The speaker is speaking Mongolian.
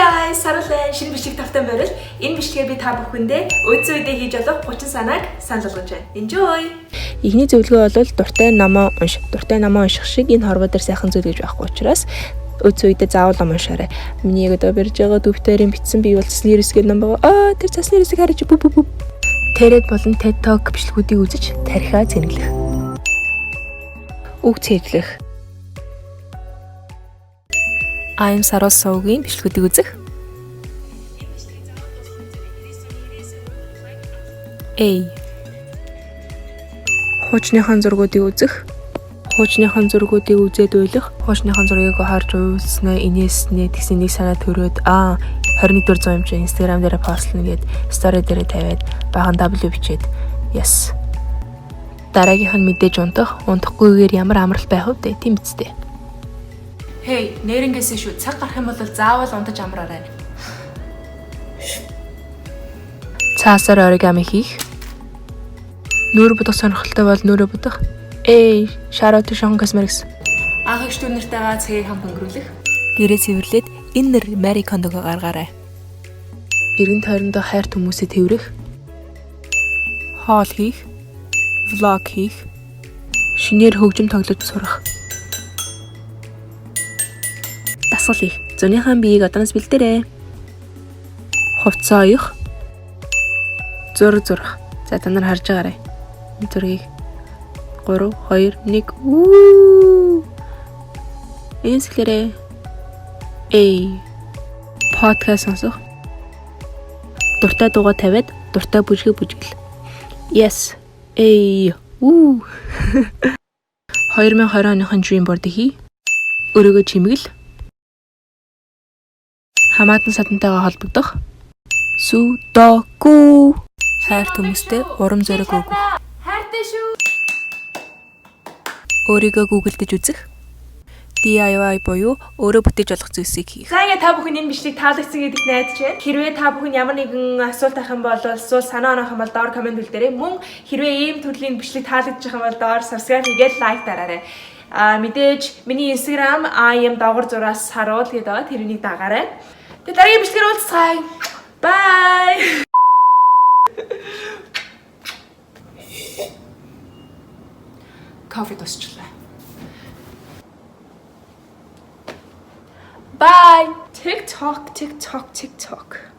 guys, Саруулаа шинэ бичлэг тавтай морил. Энэ бичлэгээр би та бүхэндээ өөдсөн үедээ хийж болох 30 санааг санал болгож байна. Enjoy. Эхний зөвлөгөө бол дуртай номоо унш. Дуртай номоо унших шиг энэ хорвоо дээр сайхан зүйл гэж байхгүй учраас өөдсөн үедээ заавал ном уншаарай. Миний яг одоо барьж байгаа дүүфтэрийн бичсэн би бол цасны эрсгээр ном байгаа. Аа, тэр цасны эрсийг харж бү бү бү. TED болон TED Talk бичлэгүүдийг үзэж тархиа цэнэглэх. Үг цээжлэх. I'm Саруул сувгийн бичлэгүүдийг үзэх. A. Хуучныхан зургуудыг үзэх. Хуучныхан зургуудыг үзээд уйлах. Хуучныхан зургийг харж уйлснаа, инээснээ тэгсэн нэг санаа төрөөд 21-р зуун юм чи Instagram дээр постлно гээд story дээр тавиад бахан W бичээд yes. Дараагийнх нь мэдээж унтах, унтахгүйгээр ямар амралт байх вэ? Тийм биз дээ. Хей, нэрнгээсээ шүү. Цаг гарах юм бол заавал унтаж амраарай. Цаасаар оригами хийх. Нүүр будах сонирхолтой бол нүүрээ будах. Эй, shout out to Sean Cosmetics. Анх их дүүнэртэйгээ цагийг хамт өнгөрүүлэх. Гэрээ цэвэрлээд энэ нэр Marie Kondo-го гаргаарай. Эргэн тойрондоо хайрт хүмүүсээ тэврэх. Хоол хийх. Vlog хийх. Шинээр хөгжим тоглож сурах. Дасгал хийх. Зуныхаа биеийг одооноос бэлдээрэй. Хувцас оёх. Зураг зурах. За, та нар харж байгаарай. Энэ зургийг 3 2 1 үү. Энсгэлэрээ. Эй. Подкаст сонсох. Дуртай дуугаа тавиад дуртай бүжгэ бүжгэл. Yes. Эй. Үү. 2020 оныхон dream board хий. Өөрийгөө чимэгэл. Хамаатан садантайгаа холбогдох. Судоку. Хайрт хүмүүстэй урам зориг өгөх. Хайртай шүү. Өөрийгөө гүгэлдэж үзэх. DIY буюу өөрөө бүтээж болох зүйлсийг хийх. За, ингээ та бүхэн энэ бичлэг таалагдсан гэдэгт найдаж байна. Хэрвээ та бүхэн ямар нэгэн асуулт авах юм бол эсвэл санаа оноох юм бол доор comment үлдээрэй. Мөн хэрвээ ийм төрлийн бичлэг таалагдчих юм бол доор subscribe хийгээд like дараарай. А мэдээж миний Instagram I am доогуур зураас саруул гэдэг байгаа. Тэрнийг дагаарай. Тэгээ дараагийн бичлэгээр уулзцгаая. Bye. Кофе тусчлаа. Bye. TikTok, TikTok, TikTok.